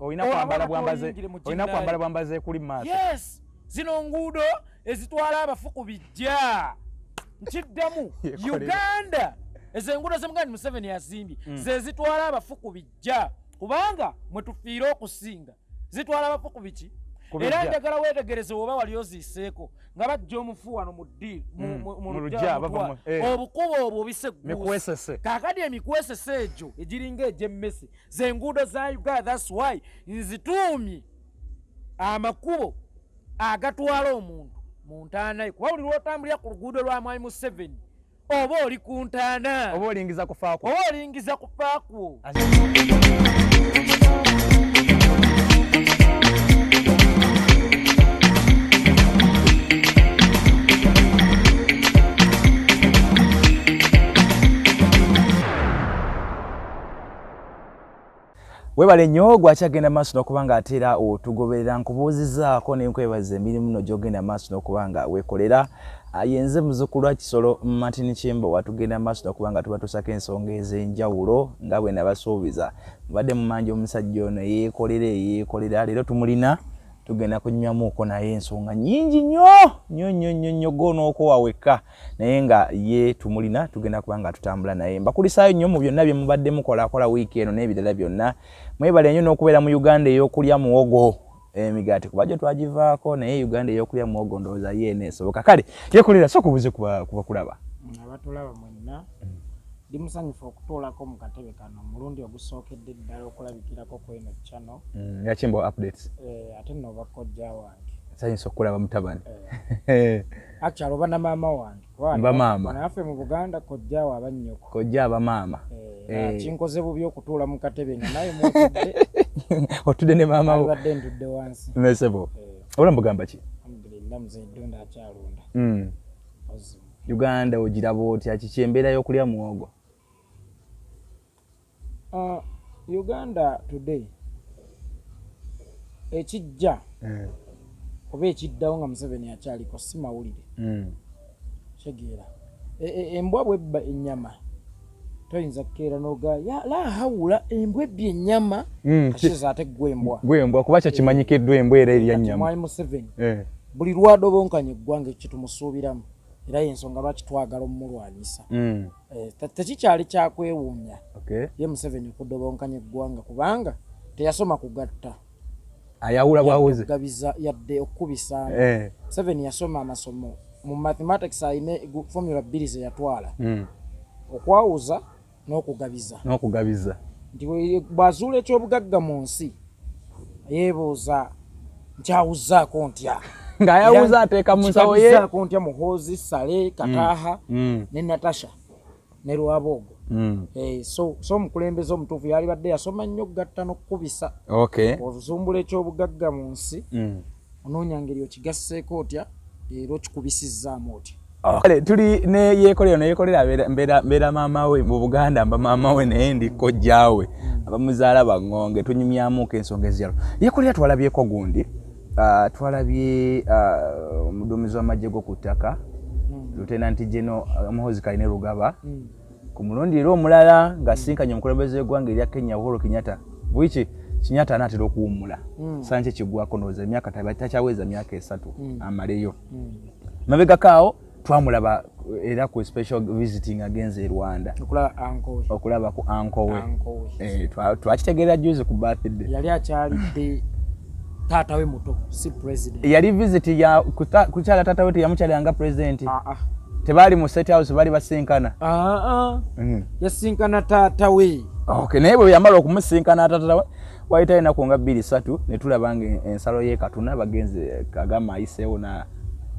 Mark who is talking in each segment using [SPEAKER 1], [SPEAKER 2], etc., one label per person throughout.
[SPEAKER 1] Olina kwambala bwambaze, olina kwambala bwambaze kuli maaso.
[SPEAKER 2] Yes, zino nguudo ezitwala abafu ku bijja. Nkiddamu, Uganda ezo enguudo zemuganda Museveni yazimbye ze zitwala abafu ku bijja, kubanga mwe tufiire okusinga zitwala abafu ku biki. Era njagala weetegereze woba wali oziiseeko nga bajja omufu wano mu ddiiru mu lujja obukubo obwo obisegguuse. Kaakati emikwesese egyo egiringa egy'emmese z'enguudo za Uganda, that's why nzituumye amakubo agatwala omuntu mu ntaana ye, kuba buli lw'otambulira ku luguudo lwa Mwami Museveni oba oli ku ntaana,
[SPEAKER 1] oba olingiza kufaakwo,
[SPEAKER 2] oba olingiza kufaakwo.
[SPEAKER 1] Webale nnyo gwakyagenda maaso n'okuba nga ate era otugoberera, nkubuuzizaako ne nkwebaza emirimu no gy'ogenda maaso n'okuba nga weekolera. Yenze muzukkulu wa Kisolo Martin Kimbowa, tugenda maaso n'okuba nga tubatuusako ensonga ez'enjawulo nga bwe nabasuubiza. Mubadde mumanja omusajja ono eyeekolera eyeekolera, leero tumulina tugenda kunywamuuko naye ensonga nnyingi nnyo nnyo nnyo nnyo nnyo, gw'onookowa wekka naye nga ye tumulina tugenda kuba nga tutambula naye. Mbakulisaayo nnyo mu byonna bye mubadde mukolakola wiiki eno n'ebirala byonna. Mwebale nnyo n'okubeera mu Uganda ey'okulya muwogo emigaati, kuba gyo twagivaako, naye Uganda ey'okulya muwogo ndowooza ye eneesoboka. Kale yekolera, sooka obuuze kubakulaba.
[SPEAKER 3] Abatulaba mwenna, ndi musanyufu okutuulako mu katebe kano omulundi ogusookedde ddala okulabikirako ku eno channel
[SPEAKER 1] ya Kimbowa Updates.
[SPEAKER 3] Ate nno oba kojja wange.
[SPEAKER 1] Nsanyusa okukulaba mutabani.
[SPEAKER 3] Actually oba na maama wange.
[SPEAKER 1] Mba maama.
[SPEAKER 3] Naffe mu Buganda kojja wo aba nnyoko.
[SPEAKER 1] Kojja aba maama.
[SPEAKER 3] Kinkoze bubi okutuula mu katebe nga naye mwotudde.
[SPEAKER 1] Otudde ne maama wo.
[SPEAKER 3] Abadde ntudde wansi.
[SPEAKER 1] Nesebo. Obulamu bugamba ki?
[SPEAKER 3] Alhamdulillah, mzee Ddunda akyalunda.
[SPEAKER 1] Uganda ogiraba otya? Kiki embeera y'okulya muwogo?
[SPEAKER 3] Uganda today ekijja oba ekiddawo nga Museveni akyaliko si mawulire. Kitegeera embwa bwebba ennyama toyinza kukeera n'oga la hawula embwa ebbye ennyama kasiza ate ggwe embwa.
[SPEAKER 1] Ggwe embwa kuba kyo kimanyikiddwa embwa era erya nnyama.
[SPEAKER 3] Mwami Museveni buli lwadobonkanya eggwanga ekyo tumusuubiramu era y'ensonga lwaki twagala omulwanyisa. Tekikyali kyakwewuunya ye Museveni okudobonkanya eggwanga kubanga teyasoma kugatta.
[SPEAKER 1] Ayawula bwawuzi.
[SPEAKER 3] Gabiza yadde okukubisaamu. Museveni yasoma amasomo mu mathematics, alina formula bbiri ze yatwala. Okwawuza n'okugabiza.
[SPEAKER 1] N'okugabiza.
[SPEAKER 3] Nti bw'azuula ekyobugagga mu nsi yeebuuza nkyawuzaako ntya.
[SPEAKER 1] Ng'ayawuza ateeka mu nsawo ye.
[SPEAKER 3] Nkyawuzaako ntya Muhoozi, Saleh, Kataaha ne Natasha ne Rwabwogo. So omukulembeze omutuufu yalibadde yasoma nnyo okugatta n'okukubisa. Ozumbula ekyobugagga mu nsi onoonya ngeri okigasseeko otya era okikubisizzaamu otya.
[SPEAKER 1] Kale tuli ne yeekolera no yeekolera mbeera maama we mu Buganda, mba maama we naye ndi kojjaawe abamuzaala baŋŋonge, tunyumyamuko ensonga ezijalo. Yeekolera twalabyeko gundi, twalabye omuduumizi w'amagye g'oku ttaka Lieutenant General Muhoozi Kainerugaba ku mulundi era omulala ng'asinkanye omukulembeze w'eggwanga erya Kenya Uhuru Kenyatta. Bwiki Kenyatta anaatera okuwummula sankye kiggwako ndowooza emyaka takyaweza myaka 3 amaleyo. Mabegako awo twamulaba era ku special visiting agenze e Rwanda okulaba ku uncle we. Twakitegeera juzi ku birthday.
[SPEAKER 3] Yali akyalidde taata we muto, si president.
[SPEAKER 1] Yali visit ya kukyala taata we, teyamukyalira nga president. Tebaali mu State House, bali basinkana.
[SPEAKER 3] Yasinkana taata we.
[SPEAKER 1] Okay, naye bwe yamala okumusinkana taata we wayitayo ennaku nga 2-3 ne tulaba nga ensalo y'e Katuna bagenze Kagame ayiseewo na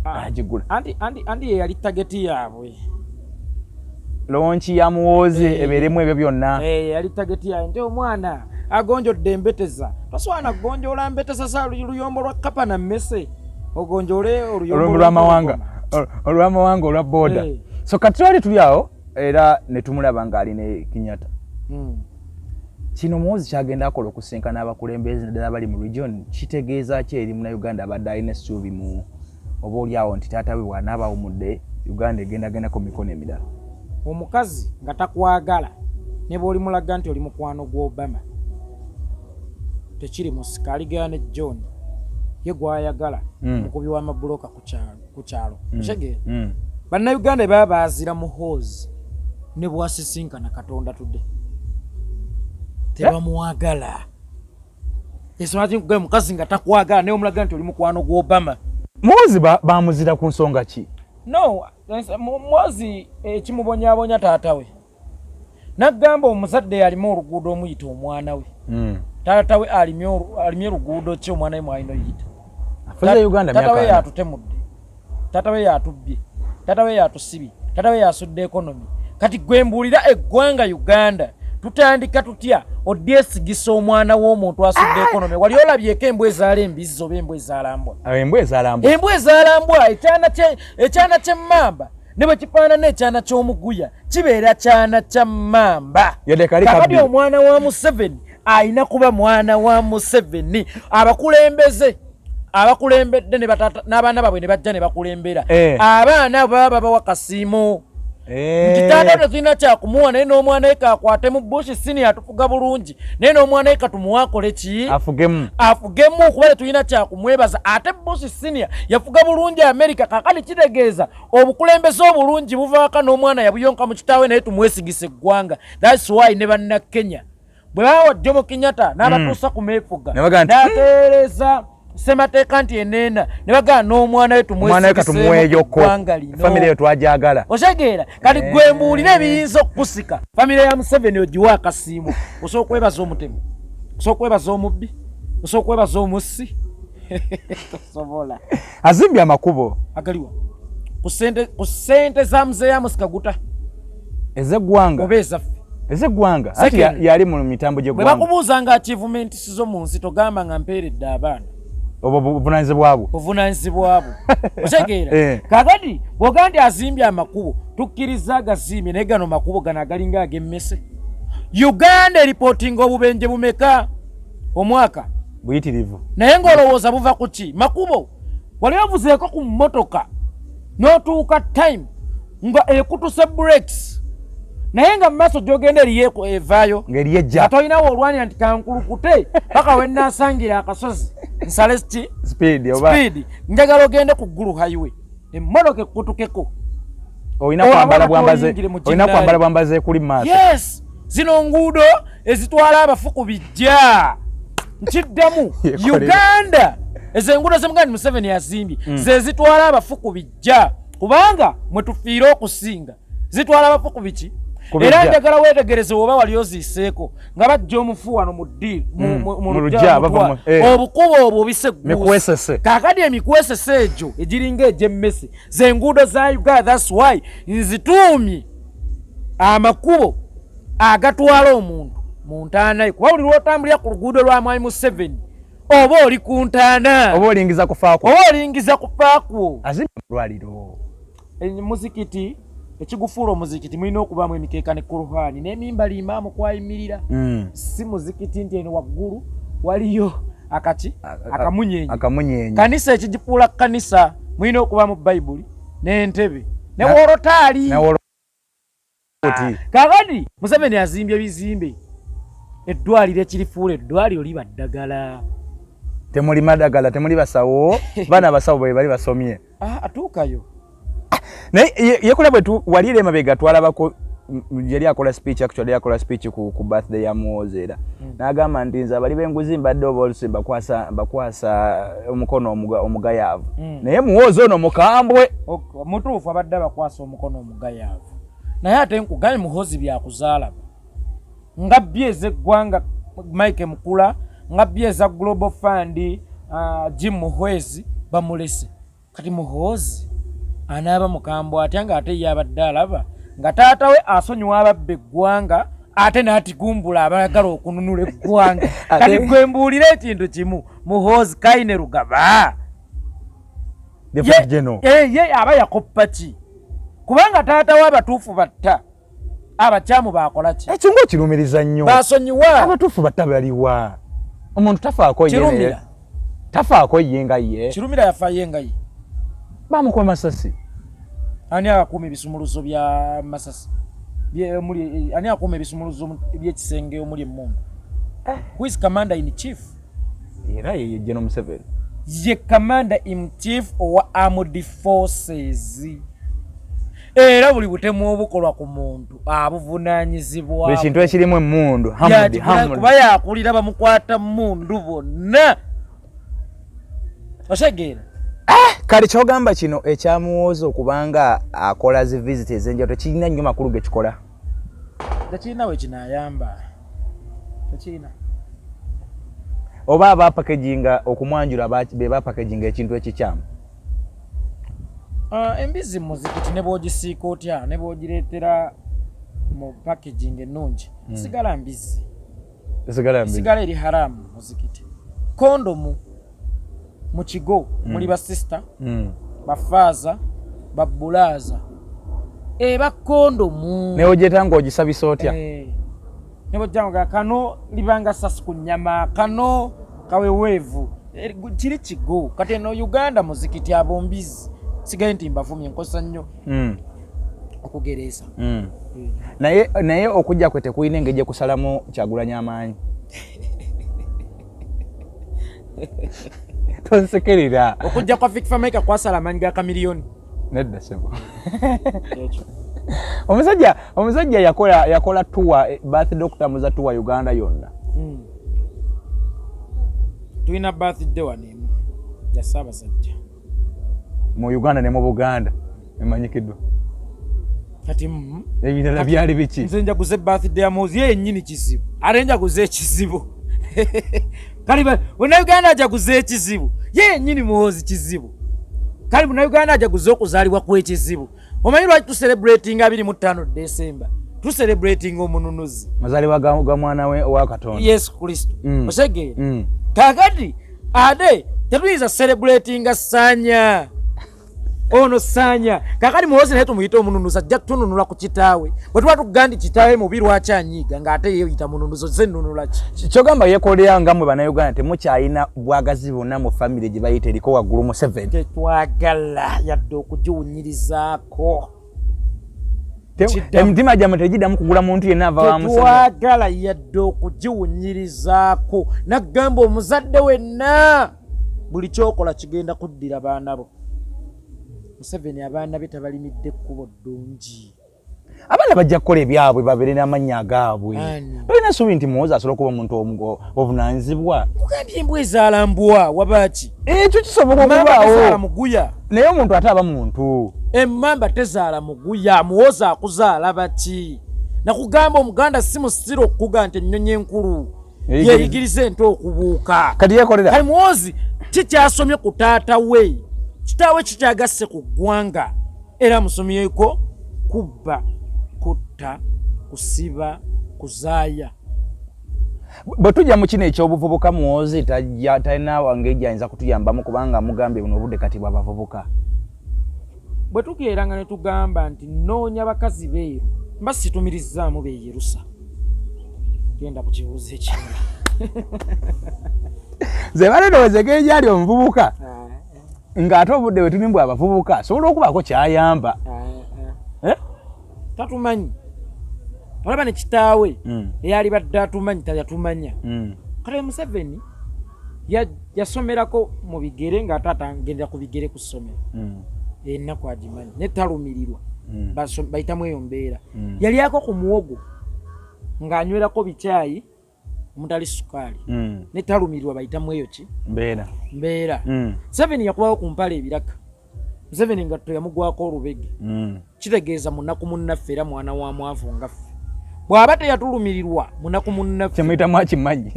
[SPEAKER 1] agigula.
[SPEAKER 3] Anti ye yali target yaabwe.
[SPEAKER 1] Launch ya Muhoozi ebeeremu ebyo byonna.
[SPEAKER 3] Yali target yaabwe nti omwana agonjodde embeteza. Tosobola kugonjoola mbeteza za luyombo lwa kapa na mmese. Ogonjoole oluyombo
[SPEAKER 1] lw'amawanga. Olw'amawanga olwa border. So kati twali tuli awo era ne tumulaba ng'ali ne Kenyatta. Kino Muhoozi kyagenda akola okusinkana abakulembeze naddala bali mu region kitegeeza ki eri Munnayuganda abadde alina essuubi mu oba oli awo nti taata we bw'anaaba awummudde Uganda egendagendako mu mikono emirala?
[SPEAKER 3] Omukazi nga takwagala ne bw'olimulaga nti oli mukwano gwa Obama. Tekiri musika aligera ne John ye gwayagala mukubi w'amabuloka ku kyalo. Okitegeera? Bannayuganda baba baazira Muhoozi ne bwasisinkana Katonda tudde tebamwagala. Ensonga ki mukazi nga takwagala naye omulaga nti oli mukwano gwa Obama.
[SPEAKER 1] Muhoozi bamuzira ku nsonga ki?
[SPEAKER 3] No, Muhoozi ekimubonyabonya taata we. Nagamba omuzadde yalima oluguudo omuyita omwana we. Taata we alimye luguudo ki omwana we mwalina oyita. Taata we yatutemudde. Taata we yatubbye. Taata we yatusibye. Taata we yasudde economy. Kati gwe mbuulira eggwanga Uganda tutandika tutya odyesigisa omwana w'omuntu asudde economy? Wali olabyeko embwa ezaala embizzi oba embwa ezaala mbwa?
[SPEAKER 1] Embwa ezaala mbwa.
[SPEAKER 3] Embwa ezaala mbwa, ekyana ky'emmamba ne bwe kifaanana ekyana ky'omuguya kibeera kyana kya mmamba. Kakati omwana wa Museveni alina kuba mwana wa Museveni. Abakulembeze abakulembedde n'abaana baabwe ne bajja ne bakulembera, abaana abo baba babawa kasiimo nti taata tetulina kyakumuwa, naye n'omwana we kakwate mu Bush senior atufuga bulungi, naye n'omwana we katumuwa akole ki?
[SPEAKER 1] Afugemu.
[SPEAKER 3] Afugemu, kuba tetulina kyakumwebaza. Ate Bush senior yafuga bulungi Amerika. Kakati kitegeeza obukulembeze obulungi buvaako n'omwana yabuyonka mu kitaawe, naye tumwesigisa eggwanga. That's why ne banna Kenya bwe bawa Jomo Kenyatta n'abatuusa ku meefuga n'ateereza ssemateeka nti eneena, ne bagamba n'omwana we
[SPEAKER 1] tumwesigiseeggwanga lino, famire yo twajagala.
[SPEAKER 3] Otegeera? Kati gwe mbuulira ebiyinza okukusika famire ya Museveni ogiwa akasiimo. Osobola okwebaza omutemu, osobola okwebaza omubbi, osobola okwebaza omussi? Tosobola.
[SPEAKER 1] Azimbye amakubo.
[SPEAKER 3] Agaliwa? Ku ssente za Muzeeyi Amos Kaguta?
[SPEAKER 1] Ez'eggwanga.
[SPEAKER 3] Oba ezaffe?
[SPEAKER 1] Ez'eggwanga. Ati yali mu mitambo gy'eggwanga.
[SPEAKER 3] Bwe bakubuuza nga achievements zo mu nsi, togamba nga mpeeredde abaana.
[SPEAKER 1] Obwo buvunaanyizibwa bwo.
[SPEAKER 3] Buvunaanyizibwa bwo. Otegeera? Kaakati bw'ogamba nti azimbye amakubo, tukkiriza agazimbye, naye gano makubo gano agalinga ag'emmese. Uganda eripootinga obubenje bumeka omwaka?
[SPEAKER 1] Buyitirivu.
[SPEAKER 3] Naye ng'olowooza buva ku ki? Makubo. Wali ovuzeeko ku mmotoka n'otuuka time nga ekutuse brakes, naye nga mumaaso gyogenda eriyo evaayo
[SPEAKER 1] ng'eriyo
[SPEAKER 3] tolinawo olwanira nti kankulukute paka we naasangira akasozi nsale ki
[SPEAKER 1] speed.
[SPEAKER 3] Njagala ogende ku Ggulu Highway, emmotoka ekkutukeko.
[SPEAKER 1] Olina kwambala bwambaze, olina kwambala bwambaze ekuli mu maaso.
[SPEAKER 3] Yes, zino nguudo ezitwala abafu ku bijja. Nkiddamu, Uganda ezo enguudo zemugandi Museveni azimbye ze zitwala abafu ku bijja, kubanga mwe tufiire okusinga. Zitwala abafu ku biki? Era njagala weetegereze, oba wali oziiseeko nga bajja omufu wano mu ddiiro mu lujja, obukubo obwo
[SPEAKER 1] obisegguuse.
[SPEAKER 3] Kaakati emikwesese egyo egiringa egy'emmese z'enguudo za Uganda. That's why nzituumye amakubo agatwala omuntu mu ntaana ye, kuba buli lw'otambulira ku luguudo lwa Mwami Museveni oba oli ku ntaana.
[SPEAKER 1] Oba olingiza kufaakwo.
[SPEAKER 3] Oba olingiza kufaakwo.
[SPEAKER 1] Azimbye malwaliro.
[SPEAKER 3] Muzikiti, ekigufuula omuzikiti mulina okubaamu emikeeka ne kuruhaani n'emimbali imaamu kwayimirira. Si muzikiti nti eno waggulu waliyo akaki akamunyenye.
[SPEAKER 1] Akamunyenye.
[SPEAKER 3] Kanisa, ekigifuula kanisa mulina okubaamu Bayibuli n'entebe ne worotaali. Kakati Museveni azimbye bizimbe, eddwaliro ekirifuula eddwaliro liba ddagala.
[SPEAKER 1] Temuli madagala, temuli basawo. Baana abasawo bwe bali basomye.
[SPEAKER 3] Atuukayo.
[SPEAKER 1] Naye yekola bwe wali era emabega twalabako yali akola speech, actually akola speech ku birthday ya Muhoozi era n'agamba nti nze abali b'enguzi mbadde oba olusi mbakwasa omukono omugayaavu, naye Muhoozi ono mukambwe.
[SPEAKER 3] Mutuufu, abadde abakwasa omukono omugayaavu, naye ate nkugambye Muhoozi byakuzaalaba nga bbi ez'eggwanga Mike Mukula, nga bbi eza Global Fund, Jim Muhwezi bamulese. Kati Muhoozi anaaba mukambwe atya ng'ate ye abadde alaba nga taata we asonyiwa ababba eggwanga, ate n'atigumbula abayagala okununula eggwanga? Kati gwe mbuulira ekintu kimu, Muhoozi Kaine Rugaba ye aba yakoppa ki? Kubanga taata we abatuufu batta, abakyamu bakola ki?
[SPEAKER 1] Ekyo ngaokirumiriza nnyo.
[SPEAKER 3] Basonyiwa.
[SPEAKER 1] Abatuufu batta baliwa? Omuntu tafaako ye, tafaako ye nga ye.
[SPEAKER 3] Kirumira yafa ye nga ye.
[SPEAKER 1] Bamukuba masasi.
[SPEAKER 3] Ani akuuma ebisumuluzo bya masasi omuli? Ani akuuma ebisumuluzo by'ekisenge omuli emmundu? Who is commander in chief?
[SPEAKER 1] Era ye General Museveni.
[SPEAKER 2] Ye commander in chief owa armed forces. Era buli butemu obukolwa ku muntu abuvunaanyizibwa.
[SPEAKER 1] Buli kintu ekirimu emmundu.
[SPEAKER 2] Kuba yakulira bamukwata mmundu bonna. Otegeera?
[SPEAKER 1] Kale kyogamba kino ekyamuwooza okubanga akola zi visit ez'enjawulo tekirina nnyo makulu ge kikola.
[SPEAKER 3] Tekirina we kinaayamba. Tekirina.
[SPEAKER 1] Oba abapakeginga okumwanjula be bapakeginga ekintu ekikyamu.
[SPEAKER 3] Embizzi mu muzikiti ne bw'ogisiika otya ne bw'ogireetera mu packaging ennungi sigala mbizzi. Sigala eri haramu mu muzikiti. Kondomu mu kigo muli basisita, bafaaza, babbulaaza, eba kondomu.
[SPEAKER 1] Naye ogyeta ng'ogisabisa otya?
[SPEAKER 3] Ne bw'ojja nga kano libanga sasi ku nnyama, kano kaweweevu, kiri kigo. Kati eno Uganda muzikiti abo mbizzi. Sigaye nti mbavumye, nkozesa nnyo okugereesa.
[SPEAKER 1] Naye okujja kwe tekulina engeri gye kusalamu Kyagulanyi amaanyi. Tonsekerera.
[SPEAKER 3] Okujja kwa Fik Fameica kwasala amaanyi ga Chameleone.
[SPEAKER 1] Nedda ssebo. Omusajja yakola tour, birthday okutambuza tour Uganda yonna.
[SPEAKER 3] Tulina birthday wano emu ya Ssaabasajja.
[SPEAKER 1] Mu Uganda ne mu Buganda emanyikiddwa.
[SPEAKER 3] Kati
[SPEAKER 1] ebirala byali biki?
[SPEAKER 3] Nze njaguze birthday ya Muhoozi ye yennyini kizibu. Ate njaguze ekizibu. Kale Munnayuganda ajaguze ekizibu. Ye yennyini Muhoozi kizibu. Kale Munnayuganda ajaguze okuzaalibwa kw'ekizibu. Omanyi lwaki tucelebratinga 25 December? Tucelebratinga omununuzi.
[SPEAKER 1] Mazaalibwa ga mwana we wa Katonda.
[SPEAKER 3] Yesu Kristo. Osegeera? Kaakati ate tetuyinza celebratinga Ssaanya. Ono Ssaanya. Kaakati Muhoozi naye tumuyite omununuzi, ajja kutununula ku kitaawe. Bwe tuba tugamba nti kitaawe mubi lwaki anyiiga ng'ate ye yita mununuzi, ozze nnunula ki?
[SPEAKER 1] Kyogamba yeekolera nga mmwe Bannayuganda temukyalina bwagazi bwonna mu famire gye bayita eriko waggulu Museveni.
[SPEAKER 3] Tetwagala yadde okugiwunyirizaako.
[SPEAKER 1] Emitima gyammwe tegiddamu kugula muntu yenna ava wa Museveni.
[SPEAKER 3] Tetwagala yadde okugiwunyirizaako. Nagamba omuzadde wenna buli ky'okola kigenda kuddira baana bo. Museveni abaana be tabalimidde kkubo ddungi.
[SPEAKER 1] Abaana bajja kukola ebyabwe babeere n'amannya agaabwe. Tolina ssuubi nti Muhoozi asobola okuba omuntu obuvunaanyizibwa.
[SPEAKER 3] Kugambye embwa ezaala mbwa wabaaki?
[SPEAKER 1] Ekyo kisoboka
[SPEAKER 3] Emmamba
[SPEAKER 1] okubaawo.
[SPEAKER 3] tezaala muguya.
[SPEAKER 1] Naye omuntu ate aba muntu.
[SPEAKER 3] Emmamba tezaala muguya. Muhoozi akuzaala baki? Nakugamba Omuganda si musiru okukuga nti ennyonyi enkulu yeeyigiriza ento okubuuka.
[SPEAKER 1] Kati yeekolera.
[SPEAKER 3] Kati Muhoozi kikyasomye ku taata we. Kitaawe kikyagasse ku ggwanga. Era amusomyeko kubba, kutta, kusiba, kuzaaya.
[SPEAKER 1] Bwe tujja mu kino eky'obuvubuka, Muhoozi tajja, talina ngeri gy'ayinza kutuyambamu kubanga mugambye buno obudde kati bw'abavubuka.
[SPEAKER 3] Bwe tukeeranga ne tugamba nti nnoonya bakazi beeru, mba situmirizzaamu beeyerusa. Genda ku kibuuzo ekirala.
[SPEAKER 1] Nze bale ndowooza engeri gy'ali omuvubuka ng'ate obudde bwe tulimu bw'abavubuka asobola okubaako ky'ayamba.
[SPEAKER 3] Tatumanyi. Olaba ne kitaawe eyalibadde atumanyi tayatumanya. Kale Museveni yasomerako mu bigere ng'ate agendera ku bigere ku ssomero. Ennaku agimanyi ne talumirirwa. Bayitamu eyo mbeera. Yalyako ku muwogo ng'anywerako bikyayi omutali sukaali. Ne talumirirwa bayitamu eyo ki?
[SPEAKER 1] Mbeera.
[SPEAKER 3] Mbeera. Museveni yakubawo ku mpale ebiraka. Museveni ngatto yamugwako olubege. Kitegeeza munaku munnaffe era mwana wa mwavu nga ffe. Bw'aba teyatulumirirwa munaku munnaffe.
[SPEAKER 1] Kyemuyitamu akimanyi.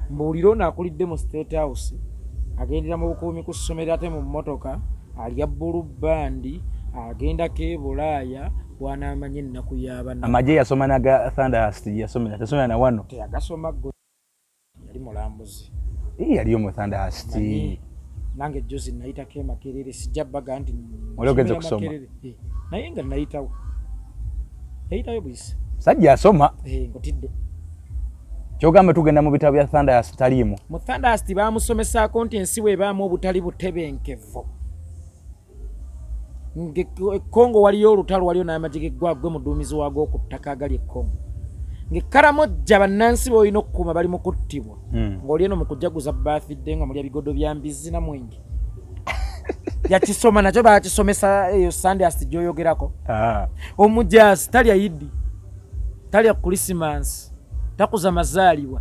[SPEAKER 3] Mbuulira ono akulidde mu State House, agendera mu bukuumi ku ssomero ate mu mmotoka, alya bbulu bbandi, agendako e Bulaaya, bw'anaamanya ennaku y'abanaku.
[SPEAKER 1] Amagye yasoma naga Thunderhurst gye yasomera, tesomera na wano.
[SPEAKER 3] Teyagasoma ggo. Yali mulambuzi.
[SPEAKER 1] Yaliyo mu Thunderhurst.
[SPEAKER 3] Nange jjuzi nayitako e Makerere, sijja baga nti
[SPEAKER 1] Wali ogenze kusoma?
[SPEAKER 3] Makerere. Naye nga nayitawo. Yayitayo buyisi.
[SPEAKER 1] Musajja asoma.
[SPEAKER 3] Nkutidde.
[SPEAKER 1] Kyogamba tugenda mu bitabo bya Thunderhurst taliimu.
[SPEAKER 3] Mu Thunderhurst baamusomesaako nti ensi bw'ebaamu obutali butebenkevu. E Congo waliyo olutalo, waliyo n'amagye g'eggwanga gwe muduumizi waagwo ku ttaka agali e Congo.
[SPEAKER 2] Ng'ekkaramojja bannansi b'olina okukuuma bali mu kuttibwa, ng'oli eno mu kujaguza birthday nga mulya bigodo bya mbizzi na mwenge. Yakisoma nakyo, bakisomesa eyo Sandhurst gy'oyogerako. Omujaasi talya Idi, talya Krisimansi, takuza mazaalibwa.